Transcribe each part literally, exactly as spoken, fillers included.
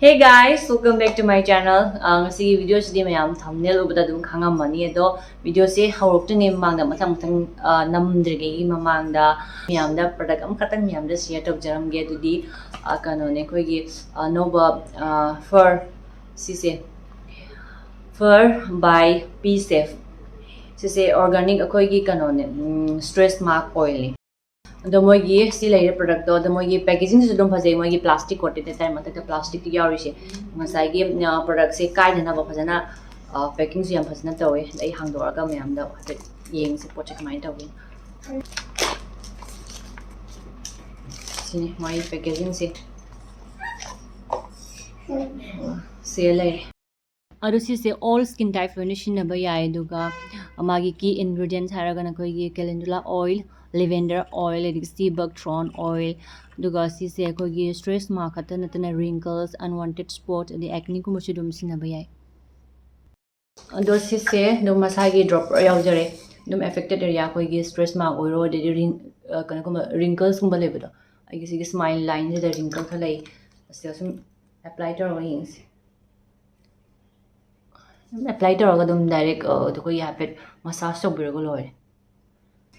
Hey guys, welcome back to my channel. ꯑ, ꯉꯁꯤꯒꯤ ꯚꯤꯗꯤꯑꯣꯁꯤꯗꯤ ꯃꯌꯥꯝ ꯊꯝꯅꯦꯜ ꯎꯕꯗ ꯑꯗꯨꯝ ꯈꯪꯉꯝꯃꯅꯤ꯫ ꯑꯗꯣ ꯚꯤꯗꯤꯑꯣꯁꯦ ꯍꯧꯔꯛꯇ꯭ꯔꯤꯉꯩ ꯃꯃꯥꯡꯗ, ꯃꯊꯪ ꯃꯊꯪ, ꯑ, ꯅꯝꯗ꯭ꯔꯤꯉꯩꯒꯤ ꯃꯃꯥꯡꯗ ꯃꯌꯥꯝꯗ ꯄ꯭ꯔꯗꯛ ꯑꯃꯈꯛꯇꯪ ꯃꯌꯥꯝꯗ ꯁꯤꯌꯔ ꯇꯧꯖꯔꯝꯒꯦ꯫ ꯑꯗꯨꯗꯤ, ꯑ, ꯀꯩꯅꯣꯅꯦ, ꯑꯩꯈꯣꯏꯒꯤ, ꯑ, ꯑꯅꯧꯕ, ꯑ, ꯐꯔ, ꯁꯤꯁꯦ, Fur by P Safe꯫ ꯁꯤꯁꯦ ꯑꯣꯔꯒꯥꯅꯤꯛ, ꯑꯩꯈꯣꯏꯒꯤ ꯀꯩꯅꯣꯅꯦ, ꯎꯝ, ꯁ꯭ꯇ꯭ꯔꯦꯁ ꯃꯥꯔꯛ ꯑꯣꯏꯜꯅꯦ꯫ ꯑꯗꯣ ꯃꯣꯏꯒꯤ ꯁꯤ ꯂꯩꯔꯤꯕ ꯄ꯭ꯔꯗꯛꯇꯣ, ꯑꯗꯣ ꯃꯣꯏꯒꯤ ꯄꯦꯀꯦꯖꯤꯡꯁꯨ ꯑꯗꯨꯝ ꯐꯖꯩ꯫ ꯃꯣꯏꯒꯤ ꯄ꯭ꯂꯥꯁꯇꯤꯛ ꯀꯣꯇꯦꯗ ꯍꯥꯏꯇꯥꯔꯦ, ꯃꯊꯛꯇ ꯄ꯭ꯂꯥꯁꯇꯤꯛꯇꯤ ꯌꯥꯎꯔꯤꯁꯦ꯫ ꯉꯁꯥꯏꯒꯤ, ꯑ, ꯄ꯭ꯔꯗꯛꯁꯦ ꯀꯥꯏꯗꯅꯕ ꯐꯖꯅ, ꯑ, ꯄꯦꯀꯤꯡꯁꯨ ꯌꯥꯝ ꯐꯖꯅ ꯇꯧꯋꯦ꯫ ꯑꯗ ꯑꯩ ꯍꯥꯡꯗꯣꯛꯑꯒ ꯃꯌꯥꯝꯗ ꯍꯥꯏꯐꯦꯠ ꯌꯦꯡꯁꯦ ꯄꯣꯠꯁꯦ ꯀꯃꯥꯏꯅ ꯇꯧꯒꯦ꯫ ꯁꯤꯅꯤ ꯃꯣꯏ ꯄꯦꯀꯦꯖꯤꯡꯁꯦ꯫ ꯁꯦ ꯂꯩꯔꯦ꯫ ꯑꯗꯣ ꯁꯤꯁꯦ all skin type ꯂꯣꯏꯅ ꯁꯤꯖꯤꯟꯅꯕ ꯌꯥꯏ꯫ ꯑꯗꯨꯒ ꯃꯥꯒꯤ key ingredients ꯍꯥꯏꯔꯒꯅ ꯑꯩꯈꯣꯏꯒꯤ calendula oil, lavender oil, ꯑꯗꯒꯤ sea buckthorn oil, ꯑꯗꯨꯒ ꯁꯤꯁꯦ ꯑꯩꯈꯣꯏꯒꯤ ꯁ꯭ꯇ꯭ꯔꯦꯁ ꯃꯥꯔꯛ ꯈꯛꯇ ꯅꯠꯇꯅ wrinkles, unwanted spot, ꯑꯗꯩ acne ꯒꯨꯝꯕꯁꯨ ꯑꯗꯨꯝ ꯁꯤꯖꯤꯟꯅꯕ ꯌꯥꯏ꯫ ꯑꯗꯣ ꯁꯤꯁꯦ ꯑꯗꯨꯝ ꯃꯁꯥꯒꯤ ꯗ꯭ꯔꯣꯞꯄꯔ ꯌꯥꯎꯖꯔꯦ꯫ ꯑꯗꯨꯝ affected area ꯑꯩꯈꯣꯏꯒꯤ ꯁ꯭ꯇ꯭ꯔꯦꯁ ꯃꯥꯔꯛ ꯑꯣꯏꯔꯣ, ꯑꯗꯩꯗꯤ ring-, ꯑ, ꯀꯩꯅꯣꯒꯨꯝꯕ, wrinkles ꯀꯨꯝꯕ ꯂꯩꯕꯗꯣ, ꯑꯩꯒꯤ ꯁꯤꯒꯤ smile line ꯁꯤꯗ wrinkle ꯈꯔ ꯂꯩ, ꯑꯁꯤꯗ ꯁꯨꯝ apply ꯇꯧꯔꯒ ꯌꯦꯡꯁꯦ꯫ ꯑꯗꯨꯝ apply ꯇꯧꯔꯒ ꯑꯗꯨꯝ direct, ꯑ, ꯑꯩꯈꯣꯏꯒꯤ ꯍꯥꯏꯐꯦꯠ massage ꯇꯧꯕꯤꯔꯒ ꯂꯣꯏꯔꯦ꯫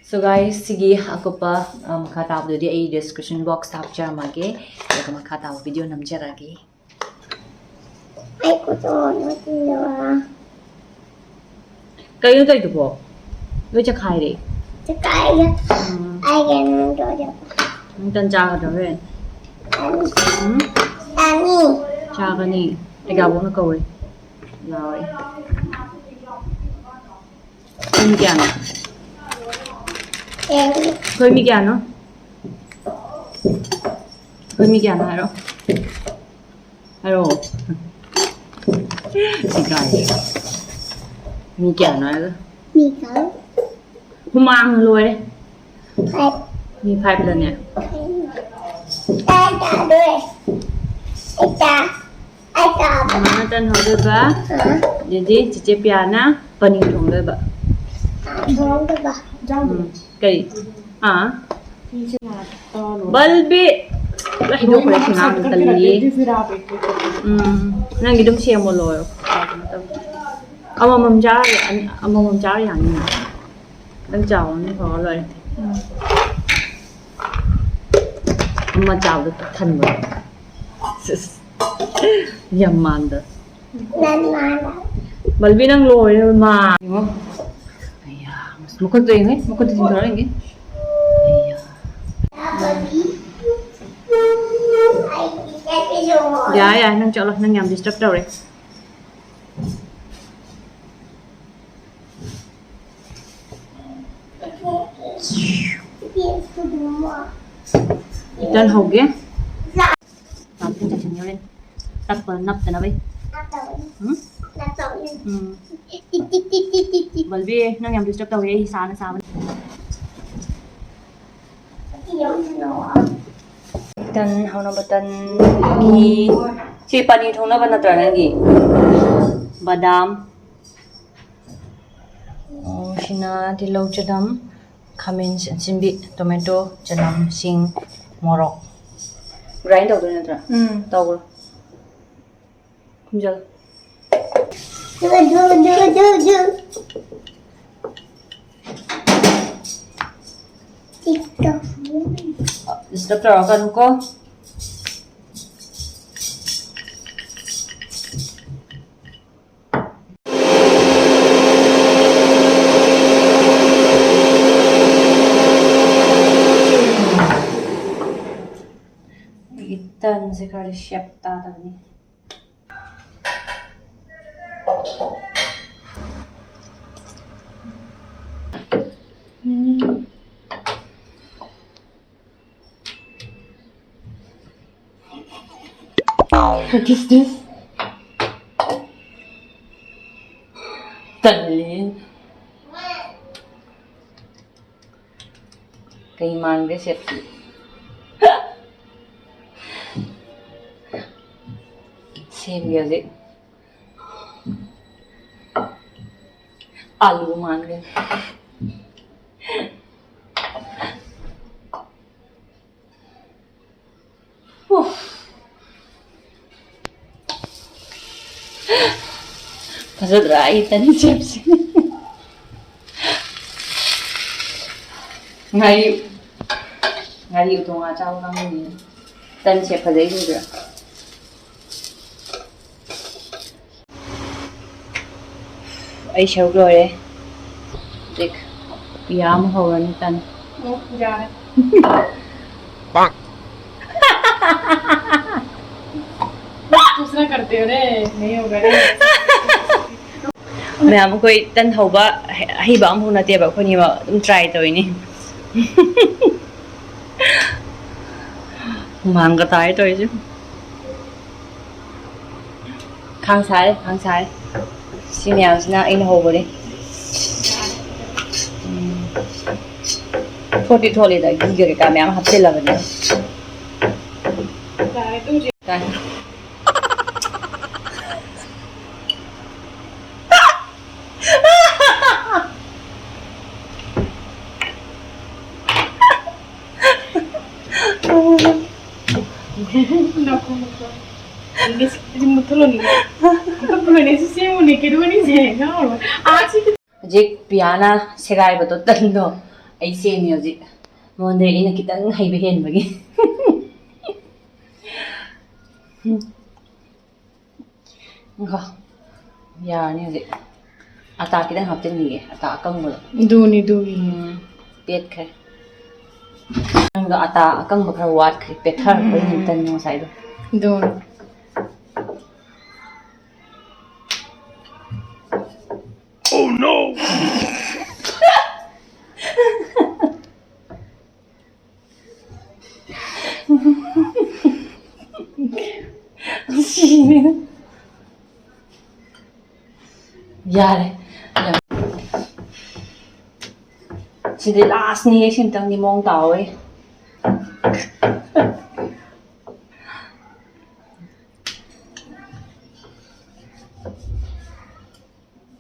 So guys, ꯁꯤꯒꯤ ꯑꯀꯨꯞꯄ, ꯑ, ꯃꯈꯥ ꯇꯥꯕꯗꯨꯗꯤ ꯑꯩ description box ꯇ ꯍꯥꯞꯆꯔꯝꯃꯒꯦ, ꯑꯗꯨꯒ ꯃꯈꯥ ꯇꯥꯕ ꯚꯤꯗꯤꯑꯣ ꯅꯝꯖꯔꯛꯑꯒꯦ꯫ ꯑꯩ ꯈꯨꯠꯇꯣ ꯅꯣꯠꯇꯤꯜꯂꯣ꯫ ꯀꯩꯅꯣ ꯇꯧꯔꯤꯗꯨꯕꯣ? ꯂꯣꯏ ꯆꯈꯥꯏꯔꯦ꯫ ꯆꯈꯥꯏꯔꯦ꯫ ꯎꯝ꯫ ꯑꯩꯒꯤ ꯅꯪ ꯇꯧꯔꯦ꯫ ꯅꯪ ꯇꯟ ꯆꯥꯒꯗ꯭ꯔꯣ ꯍꯣꯔꯦꯟ? ꯆꯥꯅꯤ꯫ ꯎꯝ? ꯆꯥꯅꯤ꯫ ꯆꯥꯒꯅꯤ꯫ ꯑꯩꯒꯥꯕꯣꯛꯅ ꯀꯧꯔꯦ꯫ ꯌꯥꯎꯔꯦ꯫ ꯑꯩꯈꯣꯏ ꯃꯤ ꯀꯌꯥꯅꯣ? ꯑꯩꯈꯣꯏ ꯃꯤ ꯀꯌꯥꯅꯣ? ꯑꯩꯈꯣꯏ ꯃꯤ ꯀꯌꯥꯅꯣ ꯍꯥꯏꯔꯣ꯫ ꯍꯥꯏꯔꯣ꯫ ꯏꯀꯥꯏꯌꯦ꯫ ꯃꯤ ꯀꯌꯥꯅꯣ ꯍꯥꯏꯔꯒ? ꯃꯤ ꯈꯪ-, ꯍꯨꯃꯥꯡꯅ ꯂꯣꯏꯔꯦ꯫ Five꯫ ꯃꯤ five ꯂꯅꯦ? ꯇꯥ ꯇꯥꯗꯣꯔꯦ꯫ ꯑꯩ ꯇꯥ-, ꯑꯩ ꯇꯥꯕ꯫ ꯃꯃꯥꯅ ꯇꯟ ꯍꯧꯗꯣꯏꯕ꯫ ꯑ꯫ ꯑꯗꯩꯗꯤ ꯆꯤꯆꯦ ꯄꯤꯌꯥꯅ ꯄꯅꯤꯔ ꯊꯣꯡꯗꯣꯏꯕ꯫ ꯊꯣꯡꯗꯣꯏꯕ꯫ ꯎꯝ꯫ ꯀꯔꯤ? ꯑꯥ꯫ ꯕꯜꯕꯤ꯫ ꯂꯣꯏ ꯍꯩꯗꯣꯛꯈ꯭ꯔꯦ ꯁꯤ ꯉꯥꯡ ꯇꯜꯂꯤ. ꯎꯝ, ꯅꯪꯒꯤ ꯑꯗꯨꯝ ꯁꯦꯝꯃꯣ ꯂꯣꯏꯔꯣ. ꯑꯃꯃꯝ ꯆꯥꯔ ꯑꯃꯃꯝ ꯆꯥꯔ ꯌꯥꯅꯤꯅ. ꯅꯪ ꯆꯥꯎꯅꯤ ꯐꯥꯎ ꯂꯣꯏꯔꯦ. ꯎꯝ. ꯑꯃ ꯆꯥꯕꯗ ꯄꯤꯛ ꯊꯟꯕ. ꯁꯤꯁ. ꯌꯥꯝ ꯃꯥꯟꯗ. ꯕꯜꯕꯤ, ꯅꯪ ꯂꯣꯏꯔꯦ ꯃꯥ. ꯌꯦꯡꯉꯣ. ꯑꯩꯌꯥ, ꯃꯈꯨꯠꯇꯣ ꯌꯦꯡꯉꯦ, ꯃꯈꯨꯠꯇꯣ ꯆꯤꯡꯊꯣꯔꯛꯑꯦ ꯌꯦꯡꯉꯦ. ꯑꯩꯌꯥ. ꯌꯥꯔꯦ, ꯌꯥꯔꯦ, ꯅꯪ ꯆꯠꯂꯣ, ꯅꯪ ꯌꯥꯝ disturb ꯇꯧꯔꯦ. ꯏꯇꯟ ꯍꯧꯒꯦ. ꯆꯥꯛ ꯊꯣꯡ ꯆꯠꯁꯤꯅꯤ ꯍꯣꯔꯦꯟ. ꯇꯛꯄ ꯅꯞꯇꯅꯕꯩ. ꯎꯝ? ꯎꯝ. ꯕꯜꯕꯤ, ꯅꯪ ꯌꯥꯝ disturb ꯇꯧꯋꯦ, ꯑꯩ ꯁꯥꯅ ꯁꯥꯕꯅꯤ. ꯇꯟ ꯍꯧꯅꯕ ꯇꯟ, ꯘꯤ. ꯁꯤ ꯄꯅꯤꯔ ꯊꯣꯡꯅꯕ ꯅꯠꯇ꯭ꯔꯥ ꯅꯪꯒꯤ? ꯕꯗꯥꯝ. ꯑꯣ, ꯁꯤꯅ ꯇꯤꯜꯍꯧ, ꯆꯅꯝ, ꯈꯥꯃꯦꯟ ꯑꯁꯤꯟꯕꯤ, tomato, ꯆꯅꯝ, ꯁꯤꯡ, ꯃꯣꯔꯣꯛ. Grind ꯇꯧꯗꯣꯏ ꯅꯠꯇ꯭ꯔꯥ? ꯎꯝ. ꯇꯧꯈ꯭ꯔꯣ. ꯈꯨꯝꯖꯜꯂꯣ. Disturb ꯇꯧꯔꯛꯀꯅꯨꯀꯣ. ꯑꯩꯒꯤ ꯇꯟꯁꯦ ꯈꯔꯗꯤ shape ꯇꯥꯗꯕꯅꯤ. Um. What is this? ꯇꯜꯂꯤ. ꯀꯩ ꯃꯥꯟꯒꯦ ꯁꯦ? ꯁꯦꯝꯒꯦ ꯍꯧꯖꯤꯛ꯫ ꯑꯥꯂꯨ ꯃꯥꯟꯒꯦ꯫ ꯐꯖꯗ꯭ꯔꯥ ꯑꯩ ꯇꯟ ꯁꯦꯞꯁꯦ? ꯉꯥꯔꯤ, ꯉꯥꯔꯤ ꯎꯇꯣꯡ ꯉꯥ ꯆꯥꯕ ꯀꯥꯡꯕꯨꯅꯤꯅꯦ꯫ ꯇꯟꯁꯦ ꯐꯖꯩ ꯎꯗ꯭ꯔꯥ? ꯑꯩ ꯁꯔꯨꯛ ꯂꯣꯏꯔꯦ꯫ ꯍꯧꯖꯤꯛ ꯄꯤꯌꯥ ꯑꯃ ꯍꯧꯔꯅꯤ ꯇꯟ꯫ ꯑꯣ, ꯌꯥꯔꯦ꯫ दूसरा करते हो रे, नहीं होगा रे। ꯃꯌꯥꯝ ꯑꯩꯈꯣꯏ ꯇꯟ ꯍꯧꯕ ꯑꯍꯩꯕ ꯑꯃꯐꯥꯎ ꯅꯠꯇꯦꯕ, ꯑꯩꯈꯣꯏꯅꯤꯃꯛ ꯑꯗꯨꯝ ꯇ꯭ꯔꯥꯏ ꯇꯧꯔꯤꯅꯤ꯫ ꯍꯨꯃꯥꯡꯒ ꯇꯥꯏ ꯇꯧꯔꯤꯁꯦ꯫ ꯈꯥꯡ ꯁꯥꯏ, ꯈꯥꯡ ꯁꯥꯏ꯫ ꯁꯤ ꯃꯌꯥꯝꯁꯤꯅ ꯑꯩꯅ ꯍꯧꯕꯅꯦ꯫ ꯎꯝ꯫ ꯊꯣꯠꯇꯤ ꯊꯣꯠꯂꯤꯗ, ꯘꯤꯒ ꯀꯩꯀꯥ ꯃꯌꯥꯝ ꯍꯥꯞꯆꯤꯜꯂꯕꯅꯤꯅ꯫ ꯇꯥꯏ꯫ ꯍꯧꯖꯤꯛ ꯄꯤꯌꯥꯅ ꯁꯦꯒꯥꯏꯕꯗꯣ ꯇꯟꯗꯣ ꯑꯩ ꯁꯦꯝꯃꯤ ꯍꯧꯖꯤꯛ꯫ ꯃꯉꯣꯟꯗ ꯑꯩꯅ ꯈꯤꯇꯪ ꯍꯩꯕ ꯍꯦꯟꯕꯒꯤ꯫ ꯉꯥꯏꯈꯣ꯫ ꯌꯥꯔꯅꯤ ꯍꯧꯖꯤꯛ꯫ ꯑꯇꯥ ꯈꯤꯇꯪ ꯍꯥꯞꯆꯤꯟꯕꯤꯒꯦ, ꯑꯇꯥ ꯑꯀꯪꯕꯗꯣ꯫ ꯑꯗꯨꯅꯤ, ꯑꯗꯨꯅꯤ꯫ ꯎꯝ, ꯄꯦꯠꯈ꯭ꯔꯦ꯫ ꯅꯪꯗꯣ ꯑꯇꯥ ꯑꯀꯪꯕ ꯈꯔ ꯋꯥꯠꯈ꯭ꯔꯦ, ꯄꯦꯠꯊꯔꯛꯄꯩꯅꯦ ꯎꯝ꯫ ꯇꯟ ꯉꯁꯥꯏꯗꯣ꯫ ꯑꯗꯨꯅꯤ꯫ Oh no! ꯌꯥꯔꯦ, ꯌꯥꯔꯦ꯫ ꯁꯤꯗꯤ ꯂꯥꯁꯅꯤ, ꯁꯤꯝꯇꯪꯗꯤ ꯃꯑꯣꯡ ꯇꯥꯍꯧꯋꯦ꯫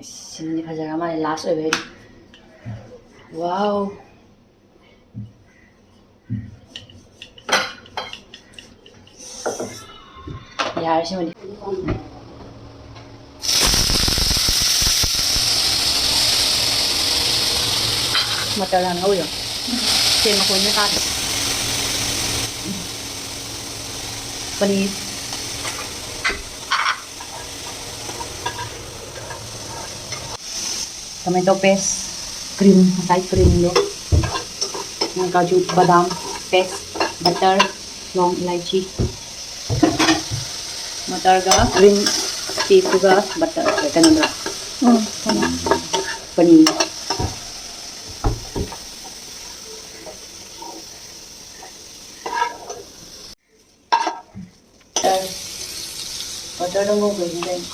ꯏꯁ, ꯁꯤꯃꯗꯤ ꯐꯖꯔ ꯃꯥꯜꯂꯦ, ꯂꯥꯁ ꯑꯣꯏꯕꯩ꯫ ꯋꯥꯎ꯫ ꯌꯥꯔꯦ ꯁꯤꯃꯗꯤ꯫ ꯃꯆꯜ ꯍꯥꯟꯅ ꯉꯧꯔꯤꯔꯣ? ꯁꯦ ꯃꯈꯣꯟꯁꯦ ꯇꯥꯗꯦ꯫ ꯄꯅꯤꯔ꯫ Tomato paste, cream, ꯉꯁꯥꯏ creamꯗꯣ, ꯀꯥꯖꯨ, ꯕꯗꯥꯝ paste, butter, ꯂꯣꯡ ꯏꯂꯥꯏꯆꯤ, ꯃꯇꯔꯒ green peasꯇꯨꯒ butter, ꯀꯩꯅꯣꯗꯣ, ꯎꯝ, ꯊꯝꯃꯣ꯫ ꯄꯅꯤꯔ꯫ Butter, butterꯗꯣ ꯉꯧꯕꯩꯅꯦ ꯀꯩꯅꯣ꯫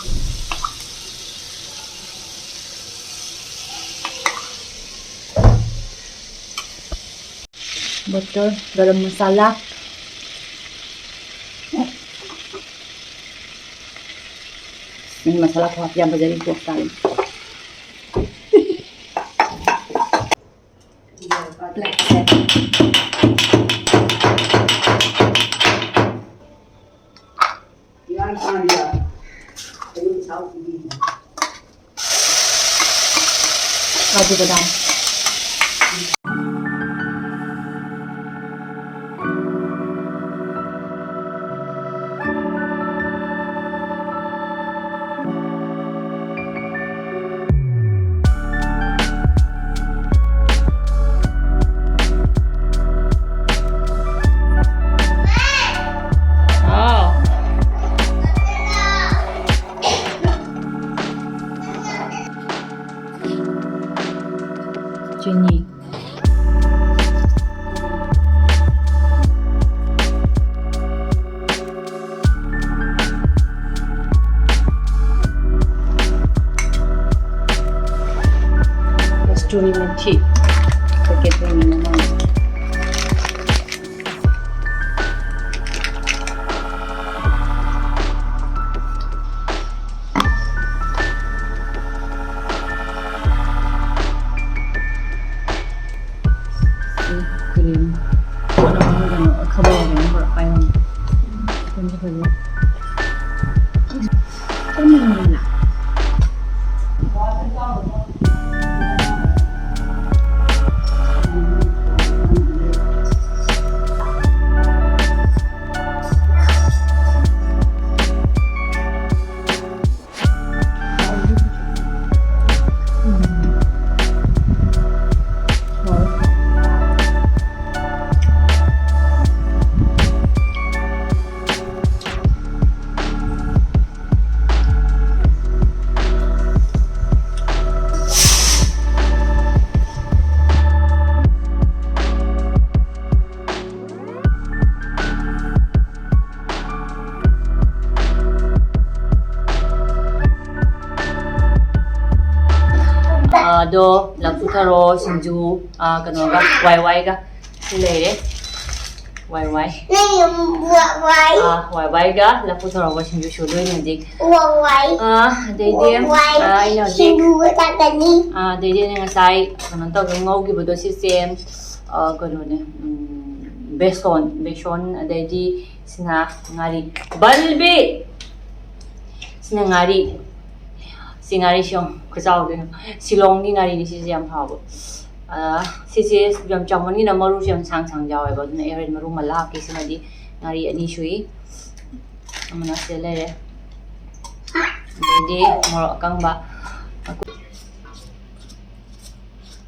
Butter, garam masala꯫ ꯃꯤ ꯃꯁꯥꯂꯥ ꯈꯨꯍꯥꯞ ꯌꯥꯝ ꯐꯖꯔꯤ, ꯇꯣꯞ ꯇꯥꯔꯦ꯫ Black pepper꯫ ꯀꯥꯖꯨ ꯕꯗꯥꯝ꯫ ꯍꯥꯎ꯫ ꯆꯤꯅꯤ꯫ ꯀꯁꯇꯨꯔꯤ ꯃꯦꯊꯤ꯫ Packet ꯑꯣꯏꯅ ꯃꯃꯥꯡ꯫ ꯁꯤ cream꯫ ꯄꯣꯠ ꯑꯃ ꯀꯩꯅꯣ, ꯈꯕꯔ ꯀꯩꯅꯣ ꯄꯨꯔꯛꯄ ꯍꯥꯏꯔꯝꯃꯦ꯫ ꯌꯥꯝ ꯐꯖꯩ꯫ ꯀꯔꯝꯕ ꯂꯝꯒꯤꯅꯣ? ꯑꯗꯣ ꯂꯐꯨ ꯊꯔꯣ ꯁꯤꯡꯖꯨ, ꯑꯥ, ꯀꯩꯅꯣꯒ, ꯋꯥꯏ ꯋꯥꯏꯒ ꯁꯤ ꯂꯩꯔꯦ꯫ ꯋꯥꯏ ꯋꯥꯏ꯫ ꯅꯪ ꯌꯨꯝ ꯋꯥꯏ ꯋꯥꯏ꯫ ꯑꯥ, ꯋꯥꯏ ꯋꯥꯏꯒ ꯂꯐꯨ ꯊꯔꯣꯒ ꯁꯤꯡꯖꯨ ꯁꯨꯗꯣꯏꯅꯦ ꯍꯧꯖꯤꯛ꯫ ꯋꯥꯏ ꯋꯥꯏ꯫ ꯑꯥ, ꯑꯗꯩꯗꯤ, ꯋꯥꯏ ꯋꯥꯏ꯫ ꯑꯥ, ꯑꯩꯅ ꯍꯧꯖꯤꯛ, ꯁꯤꯡꯖꯨꯒ ꯆꯥꯒꯅꯤ꯫ ꯑꯥ, ꯑꯗꯩꯗꯤ ꯑꯩꯅ ꯉꯁꯥꯏ ꯀꯩꯅꯣ ꯇꯧꯒꯦ, ꯉꯧꯈꯤꯕꯗꯣ ꯁꯤꯁꯦ, ꯑꯥ, ꯀꯩꯅꯣꯅꯦ, ꯎꯝ, ꯕꯦꯁꯣꯟ, ꯕꯦꯁꯣꯟ, ꯑꯗꯩꯗꯤ ꯁꯤꯅ ꯉꯥꯔꯤ꯫ ꯕꯜꯕꯤ! ꯁꯤꯅ ꯉꯥꯔꯤ꯫ ꯁꯤ ꯉꯥꯔꯤꯁꯤ ꯌꯦꯡꯉꯨ, ꯈꯨꯆꯥꯎꯗꯣ ꯌꯦꯡꯉꯨ꯫ ꯁꯤꯂꯣꯡꯒꯤ ꯉꯥꯔꯤꯅꯤ ꯁꯤꯁꯦ, ꯌꯥꯝ ꯍꯥꯎꯕ꯫ ꯑꯥ, ꯁꯤꯁꯦ ꯌꯥꯝ ꯆꯥꯎꯃꯟꯒꯤꯅ ꯃꯔꯨꯁꯦ ꯌꯥꯝ ꯁꯥꯡ ꯁꯥꯡ ꯌꯥꯎꯋꯦꯕ, ꯑꯗꯨꯅ ꯑꯩ ꯍꯣꯔꯦꯟ ꯃꯔꯨ ꯃꯜꯂ ꯍꯥꯞꯀꯦ꯫ ꯁꯤꯃꯗꯤ ꯉꯥꯔꯤ ꯑꯅꯤ ꯁꯨꯏ꯫ ꯑꯃꯅ ꯁꯤꯗ ꯂꯩꯔꯦ꯫ ꯑꯗꯩꯗꯤ ꯃꯣꯔꯣꯛ ꯑꯀꯪꯕ꯫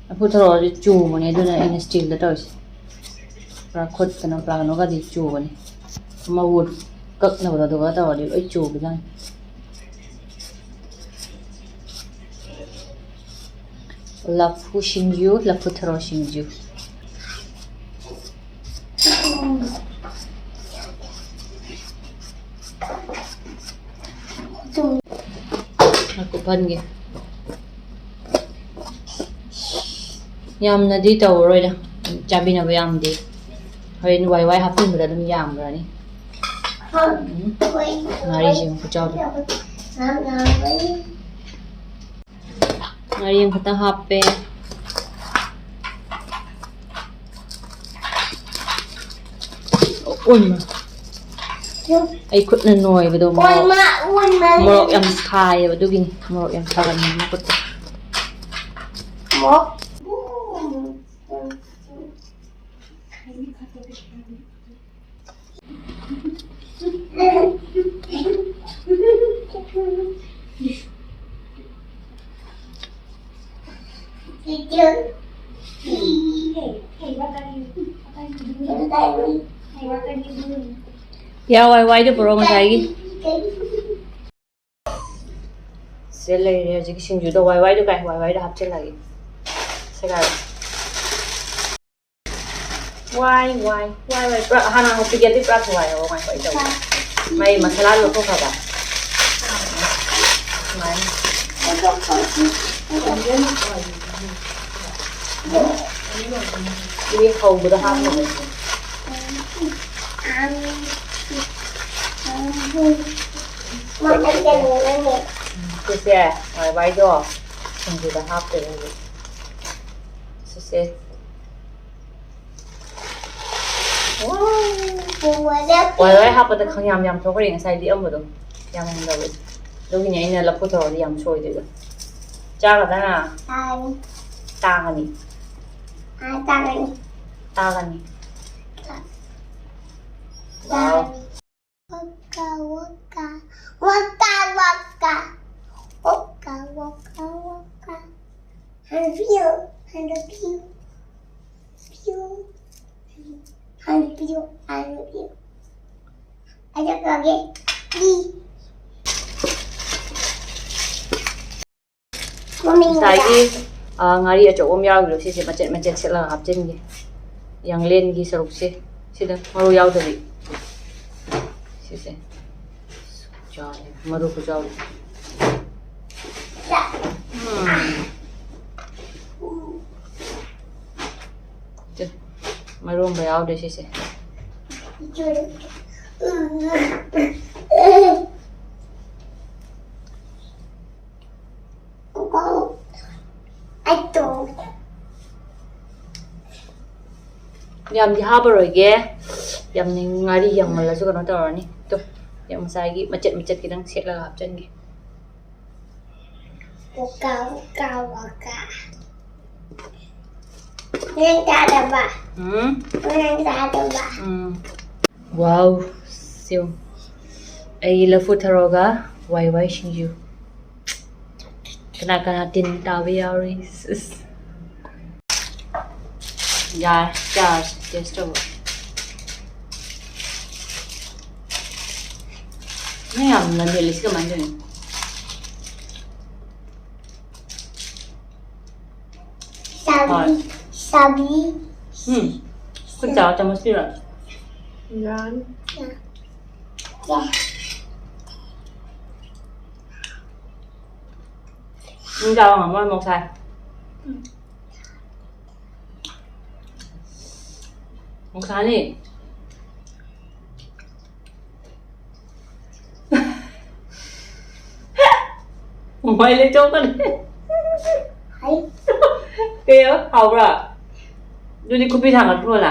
ꯂꯐꯨ ꯊꯔꯣꯁꯦ ꯆꯨꯕꯅꯦ, ꯑꯗꯨꯅ ꯑꯩꯅ ꯏꯁꯇꯤꯜꯗ ꯇꯧꯔꯤꯁꯦ꯫ ꯄꯨꯔꯥ ꯈꯨꯠ ꯀꯩꯅꯣ, ꯄꯨꯔꯥ ꯀꯩꯅꯣꯒꯗꯤ ꯆꯨꯕꯅꯦ꯫ ꯃꯎ ꯀꯛꯅꯕꯗꯣ ꯑꯗꯨꯒ ꯇꯧꯔꯗꯤ ꯂꯣꯏ ꯆꯨꯕꯖꯥꯠꯅꯤ꯫ ꯂꯐꯨ ꯁꯤꯡꯖꯨ, ꯂꯐꯨ ꯊꯔꯣ ꯁꯤꯡꯖꯨ꯫ ꯉꯥꯏꯈꯣ, ꯐꯟꯒꯦ꯫ ꯌꯥꯝꯅꯗꯤ ꯇꯧꯔꯔꯣꯏꯗ, ꯆꯥꯕꯤꯅꯕ ꯌꯥꯝꯗꯦ꯫ ꯍꯣꯔꯦꯟ ꯋꯥꯏ ꯋꯥꯏ ꯍꯥꯞꯆꯤꯟꯕꯗ ꯑꯗꯨꯝ ꯌꯥꯝꯈ꯭ꯔꯅꯤ꯫ ꯎꯝ꯫ ꯉꯥꯔꯤꯁꯦ ꯌꯦꯡꯉꯨ ꯈꯨꯆꯥꯎꯗꯣ꯫ ꯉꯥꯔꯤ ꯑꯃꯈꯛꯇꯪ ꯍꯥꯞꯄꯦ꯫ ꯑꯣꯏꯃ꯫ ꯑꯩ ꯈꯨꯠꯅ ꯅꯣꯏꯕꯗꯣ ꯃꯣꯔꯣꯛ, ꯑꯣꯏꯃ, ꯑꯣꯏꯃ꯫ ꯃꯣꯔꯣꯛ ꯌꯥꯝ ꯁꯥꯏꯌꯦꯕ, ꯑꯗꯨꯒꯤꯅꯤ꯫ ꯃꯣꯔꯣꯛ ꯌꯥꯝ ꯁꯥꯒꯟꯕꯅꯤ ꯃꯈꯨꯠꯇꯣ꯫ ꯃꯣꯔꯣꯛ꯫ ꯌꯥ, ꯋꯥꯏ ꯋꯥꯏꯗ ꯄꯨꯔꯛꯑꯣ ꯉꯁꯥꯏꯒꯤ꯫ ꯁꯤꯗ ꯂꯩꯔꯦ ꯍꯧꯖꯤꯛꯀꯤ ꯁꯤꯡꯖꯨꯗꯣ꯫ ꯋꯥꯏ ꯋꯥꯏꯗꯣ ꯀꯥꯏ? ꯋꯥꯏ ꯋꯥꯏꯗꯣ ꯍꯥꯞꯆꯤꯜꯂꯒꯦ꯫ ꯁꯦꯒꯥꯏꯔꯣ꯫ ꯋꯥꯏ, ꯋꯥꯏ, ꯋꯥꯏ, ꯋꯥꯏ꯫ ꯄꯨꯔꯥ ꯍꯥꯟꯅ ꯑꯃꯨꯛ ꯄꯤꯒꯦ, ꯑꯗꯨ ꯄꯨꯔꯥ ꯊꯨꯒꯥꯏꯔꯣ꯫ ꯉꯥꯏꯈꯣ, ꯑꯩ ꯇꯧꯒꯦ꯫ ꯃꯥꯏ ꯃꯁꯥꯂꯥ ꯂꯧꯊꯣꯛꯈ꯭ꯔꯕ? ꯁꯨꯃꯥꯏꯅ꯫ ꯏ ꯍꯧꯕꯗ ꯍꯥꯞꯅꯕ꯫ ꯁꯤꯁꯦ ꯋꯥꯏ ꯋꯥꯏꯗꯣ ꯁꯤꯡꯖꯨꯗ ꯍꯥꯞꯇꯣꯏꯅꯦ ꯍꯧꯖꯤꯛ꯫ ꯁꯤꯁꯦ꯫ ꯋꯥꯏ ꯋꯥꯏ ꯍꯥꯞꯄꯗ ꯈꯪ ꯌꯥꯝ ꯌꯥꯝ ꯊꯣꯛꯈ꯭ꯔꯦ ꯉꯁꯥꯏꯗꯤ ꯑꯃꯗꯣ ꯌꯥꯝꯃꯝꯗꯕꯗꯣ꯫ ꯑꯗꯨꯒꯤꯅꯦ ꯑꯩꯅ ꯂꯐꯨ ꯊꯔꯣꯗꯤ ꯌꯥꯝ ꯁꯣꯏꯗꯣꯏꯗꯣ꯫ ꯆꯥꯒꯗ꯭ꯔꯥ? ꯇꯥꯒꯅꯤ꯫ ꯇꯥꯒꯅꯤ꯫ ꯑꯥ, ꯇꯥꯒꯅꯤ꯫ ꯇꯥꯒꯅꯤ꯫ ꯇꯥ-, ꯋꯥꯎ꯫ ꯋꯥꯀꯥ, ꯋꯥꯀꯥ, ꯋꯥꯀꯥ, ꯋꯥꯀꯥ꯫ ꯋꯥꯀꯥ, ꯋꯥꯀꯥ, ꯋꯥꯀꯥ꯫ ꯍꯟꯕꯤꯌꯨ, ꯍꯟꯕꯤꯌꯨ꯫ ꯄꯤꯌꯨ꯫ ꯍꯟꯕꯤꯌꯨ, ꯍꯟꯕꯤꯌꯨ꯫ ꯑꯗꯨꯒ ꯄꯤ꯫ ꯃꯃꯤꯡ ꯉꯁꯥꯏꯒꯤ, ꯑ, ꯉꯥꯔꯤ ꯑꯆꯧꯕ ꯑꯃ ꯌꯥꯎꯈꯤꯕꯗꯣ, ꯁꯤꯁꯦ ꯃꯆꯦꯠ ꯃꯆꯦꯠ ꯁꯦꯠꯂꯒ ꯍꯥꯞꯆꯤꯟꯒꯦ꯫ ꯌꯥꯡꯂꯦꯟꯒꯤ ꯁꯔꯨꯛꯁꯦ, ꯁꯤꯗ ꯃꯔꯨ ꯌꯥꯎꯗꯕꯤ꯫ ꯁꯤꯁꯦ꯫ ꯆꯥꯎꯔꯦ, ꯃꯔꯨ ꯈꯨꯆꯥꯎꯗꯣ꯫ ꯎꯝ꯫ ꯁꯦ, ꯃꯔꯨ ꯑꯝꯕ ꯌꯥꯎꯗ꯭ꯔꯦ ꯁꯤꯁꯦ꯫ ꯌꯥꯝꯗꯤ ꯍꯥꯞꯄꯔꯣꯏꯒꯦ꯫ ꯌꯥꯝ ꯉꯥꯔꯤ ꯌꯥꯝꯃꯜꯂꯁꯨ ꯀꯩꯅꯣ ꯇꯧꯔꯅꯤ꯫ ꯇꯣ, ꯌꯥꯝ ꯉꯁꯥꯏꯒꯤ ꯃꯆꯦꯠ ꯃꯆꯦꯠ ꯈꯤꯇꯪ ꯁꯦꯠꯂꯒ ꯍꯥꯞꯆꯤꯟꯒꯦ꯫ ꯋꯥꯀꯥ, ꯋꯥꯀꯥ, ꯋꯥꯀꯥ꯫ ꯅꯪ ꯆꯥꯗꯕ? ꯎꯝ꯫ ꯅꯪ ꯆꯥꯗꯕ? ꯎꯝ꯫ ꯋꯥꯎ, ꯁꯤꯎ꯫ ꯑꯩꯒꯤ ꯂꯐꯨ ꯊꯔꯣꯒ ꯋꯥꯏ ꯋꯥꯏ ꯁꯤꯡꯖꯨ꯫ ꯀꯅꯥ ꯀꯅꯥ ꯇꯤꯟ ꯇꯥꯕ ꯌꯥꯎꯔꯤ? ꯁꯤꯁ꯫ ꯌꯥꯔꯦ, ꯆꯥꯔꯁꯤ, ꯇꯦꯁ ꯇꯧꯕ꯫ ꯅꯪ ꯌꯥꯝ ꯂꯟꯗꯦꯜꯂꯤꯁꯤ ꯀꯃꯥꯏꯅ ꯇꯧꯔꯤꯅꯣ? ꯍꯣꯏ꯫ ꯁꯥꯕꯤ, ꯁꯥꯕꯤ꯫ ꯎꯝ꯫ ꯈꯨꯠ ꯆꯥꯎ ꯆꯥꯃꯁ ꯄꯤꯔꯣ꯫ ꯌꯥꯅꯤ꯫ ꯌꯥ-, ꯌꯥ-, ꯅꯪ ꯆꯥꯕ ꯉꯝꯃꯔꯣꯏ ꯃꯣꯛꯁꯥꯏ꯫ ꯃꯣꯛꯁꯥꯅꯤ꯫ ꯃꯃꯥꯏ ꯂꯩꯊꯣꯛꯀꯅꯤ꯫ ꯍꯩ꯫ ꯀꯩ ꯍꯥꯏꯕ? ꯍꯥꯎꯕ꯭ꯔꯥ? ꯑꯗꯨꯗꯤ ꯈꯨꯕꯤ ꯊꯥꯡꯒꯠꯈ꯭ꯔꯣꯅ꯫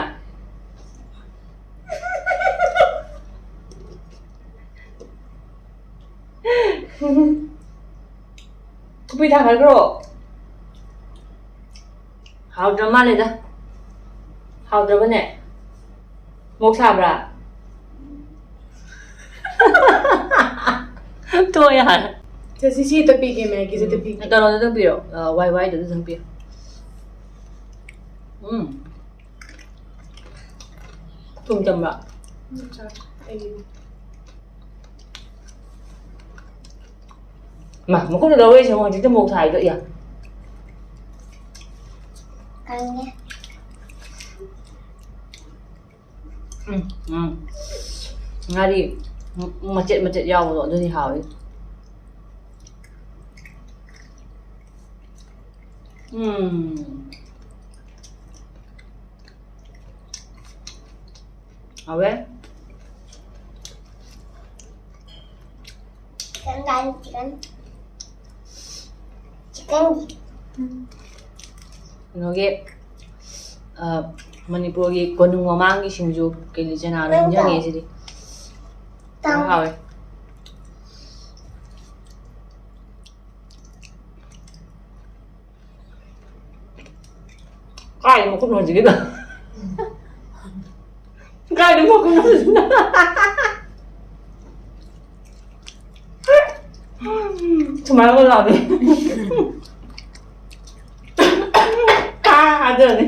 ꯈꯨꯕꯤ ꯊꯥꯡꯒꯠꯈ꯭ꯔꯣ꯫ ꯍꯥꯎꯗ꯭ꯔ ꯃꯥꯜꯂꯦꯗ꯫ ꯍꯥꯎꯗ꯭ꯔꯕꯅꯦ? ꯃꯣꯛ ꯁꯥꯕ꯭ꯔꯥ? ꯇꯣꯛꯑꯣ ꯌꯥꯔꯦ꯫ ꯁꯦ, ꯁꯤ, ꯁꯤ ꯑꯝꯇ ꯄꯤꯒꯦ, ꯃꯦꯒꯤꯁꯦ ꯑꯝꯇ ꯄꯤꯒꯦ꯫ ꯀꯩꯅꯣꯗꯨꯗꯪ ꯄꯤꯔꯣ, ꯑ, ꯋꯥꯏ ꯋꯥꯏꯗꯨꯗꯪ ꯄꯤꯔꯣ꯫ ꯎꯝ꯫ ꯊꯨꯝ ꯆꯝꯕ꯭ꯔꯥ? ꯎꯝ, ꯆꯥ-, ꯑꯩ ꯃꯥ, ꯃꯈꯨꯝꯗ ꯂꯧꯔꯛꯏꯁꯦ ꯌꯦꯡꯉꯣ, ꯍꯧꯖꯤꯛꯇ ꯃꯣꯛ ꯁꯥꯏꯗꯣ, ꯏꯌꯥ꯫ ꯀꯪꯉꯦ꯫ ꯎꯝ, ꯎꯝ꯫ ꯉꯥꯔꯤ ꯃꯆꯦꯠ ꯃꯆꯦꯠ ꯌꯥꯎꯕꯗꯣ ꯑꯗꯨꯗꯤ ꯍꯥꯎꯋꯤ꯫ ꯎꯝ꯫ ꯍꯥꯎꯋꯦ꯫ ꯆꯤꯛꯀꯟ ꯆꯥꯅꯤ, ꯆꯤꯛꯀꯟ꯫ ꯆꯤꯛꯀꯟꯒꯤ꯫ ꯀꯩꯅꯣꯒꯤ, ꯑ, ꯃꯅꯤꯄꯨꯔꯒꯤ ꯀꯣꯅꯨꯡ ꯃꯃꯥꯡꯒꯤ ꯁꯤꯡꯖꯨ ꯀꯦꯂꯤ ꯆꯅꯥꯗꯣ ꯅꯪ ꯅꯤꯡꯁꯤꯡꯉꯦ ꯇꯧ꯫ ꯁꯤꯗꯤ꯫ ꯇꯧ꯫ ꯌꯥꯝ ꯍꯥꯎꯋꯦ꯫ ꯀꯥꯏꯗ ꯃꯈꯨꯠꯅꯣ ꯍꯧꯖꯤꯛꯀꯤꯗꯣ? ꯀꯥꯏꯗ ꯃꯈꯨꯠꯅꯣ ꯍꯧꯖꯤꯛꯀꯤꯗꯣ? ꯁꯨꯃꯥꯏꯅ ꯂꯥꯎꯅꯤ꯫ ꯑꯥ, ꯑꯗꯨꯅꯤ꯫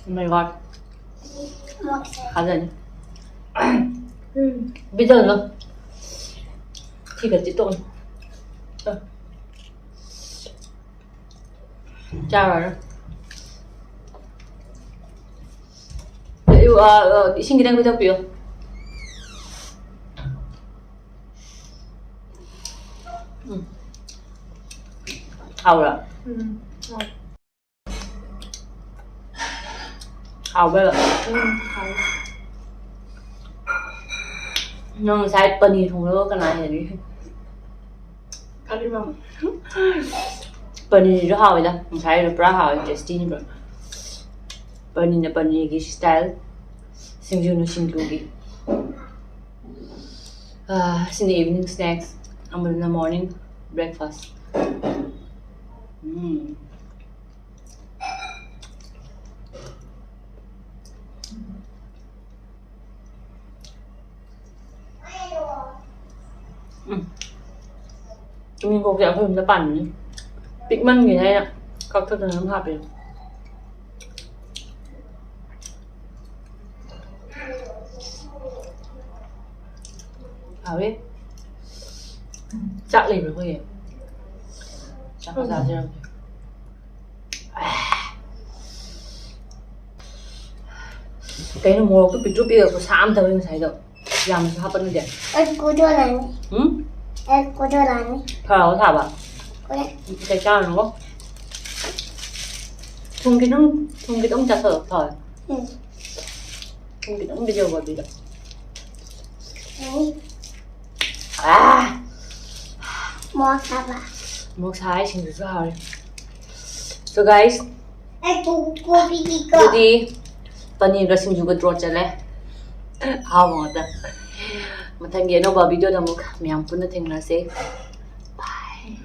Oh my God. ꯊꯥꯖꯅꯤ꯫ ꯎꯝ꯫ ꯕꯤꯗꯜꯗꯣ꯫ ꯊꯤꯒꯠꯁꯤ ꯇꯣꯛꯑꯣ꯫ ꯆꯥꯔꯨꯔꯣ꯫ ꯑꯌꯨꯛ, ꯑ, ꯑ, ꯏꯁꯤꯡ ꯈꯤꯇꯪ ꯄꯤꯊꯛꯄꯤꯌꯣ꯫ ꯍꯥꯎꯔ? ꯎꯝ꯫ ꯍꯥꯎꯕ꯭ꯔꯥ? ꯎꯝ꯫ ꯍꯥꯎ꯫ ꯅꯪ ꯉꯁꯥꯏ ꯄꯅꯤꯔ ꯊꯣꯡꯕꯗꯣ ꯀꯅꯥ ꯍꯦꯜꯂꯤ? ꯀꯔꯤꯕ? ꯄꯅꯤꯔꯁꯨ ꯍꯥꯎꯋꯤꯗ, ꯉꯁꯥꯏꯗꯣ ꯄꯨꯔꯥ ꯍꯥꯎꯋꯦ, ꯇꯦꯁꯇꯤꯅꯤꯕ꯫ ꯄꯅꯤꯔꯅ ꯄꯅꯤꯔꯒꯤ ꯁ꯭ꯇꯥꯏꯜ, ꯁꯤꯡꯖꯨꯅ ꯁꯤꯡꯖꯨꯒꯤ꯫ ꯑꯥ, ꯁꯤꯅ ꯏꯚꯤꯅꯤꯡ ꯁ꯭ꯅꯦꯛꯁ, ꯑꯃꯗꯨꯅ ꯃꯣꯔꯅꯤꯡ ꯕ꯭ꯔꯦꯛꯐꯥꯁ꯫ ꯎꯝ꯫ ꯎꯝ꯫ ꯇꯨꯅꯤꯡꯈꯣꯛꯁꯦ ꯑꯩꯈꯣꯏ ꯌꯨꯝꯗ ꯄꯥꯟꯕꯅꯤ꯫ ꯄꯤꯛꯃꯟꯒꯤꯅ ꯑꯩꯅ ꯀꯛꯊꯠꯇꯅ ꯑꯗꯨꯝ ꯍꯥꯞꯄꯦ꯫ ꯍꯥꯎꯋꯦ꯫ ꯆꯥꯛ ꯂꯩꯕ꯭ꯔꯥ ꯑꯩꯈꯣꯏꯒꯤ? ꯆꯥꯛ ꯆꯥꯁꯤꯔ? ꯀꯩꯅꯣ ꯃꯣꯔꯣꯛꯇꯣ ꯄꯤꯛꯇ꯭ꯔꯨ ꯄꯤꯛꯑꯒ ꯈꯨꯁꯥ ꯑꯃ ꯇꯧꯋꯦ ꯉꯁꯥꯏꯗꯣ꯫ ꯌꯥꯝꯅꯁꯨ ꯍꯥꯞꯄ ꯅꯠꯇꯦ꯫ ꯑꯩ ꯀꯣꯗꯣꯂꯥꯅꯤ꯫ ꯎꯝ? ꯑꯩ ꯀꯣꯗꯣꯂꯥꯅꯤ꯫ ꯐꯔꯕ ꯁꯥꯕ? ꯍꯣꯏ꯫ ꯀꯩ ꯆꯥꯔꯨꯅꯣ? ꯊꯨꯝ ꯈꯤꯇꯪ, ꯊꯨꯝ ꯈꯤꯇꯪ ꯆꯥꯁꯜꯂꯣ ꯐꯔꯦ꯫ ꯎꯝ꯫ ꯊꯨꯝ ꯈꯤꯇꯪ ꯄꯤꯖꯧꯕ ꯑꯗꯨꯗ꯫ ꯎꯝ꯫ ꯑꯥ! ꯃꯣꯔꯣꯛ ꯁꯥꯕ꯫ ꯃꯣꯔꯣꯛ ꯁꯥꯏ, ꯁꯤꯡꯖꯨꯁꯨ ꯍꯥꯎꯔꯦ꯫ So guys, ꯑꯩ ꯀꯣ-, ꯀꯣꯕꯤꯒꯤꯀꯣ꯫ ꯑꯗꯨꯗꯤ ꯄꯅꯤꯔꯒ ꯁꯤꯡꯖꯨꯒ ꯗ꯭ꯔꯣ ꯆꯠꯂꯦ꯫ ꯑꯍꯥꯎꯕ ꯉꯥꯛꯇ꯫ ꯃꯊꯪꯒꯤ ꯑꯅꯧꯕ ꯚꯤꯗꯤꯑꯣꯗ ꯑꯃꯨꯛ ꯃꯌꯥꯝ ꯄꯨꯟꯅ ꯊꯦꯡꯅꯔꯁꯦ꯫ Bye.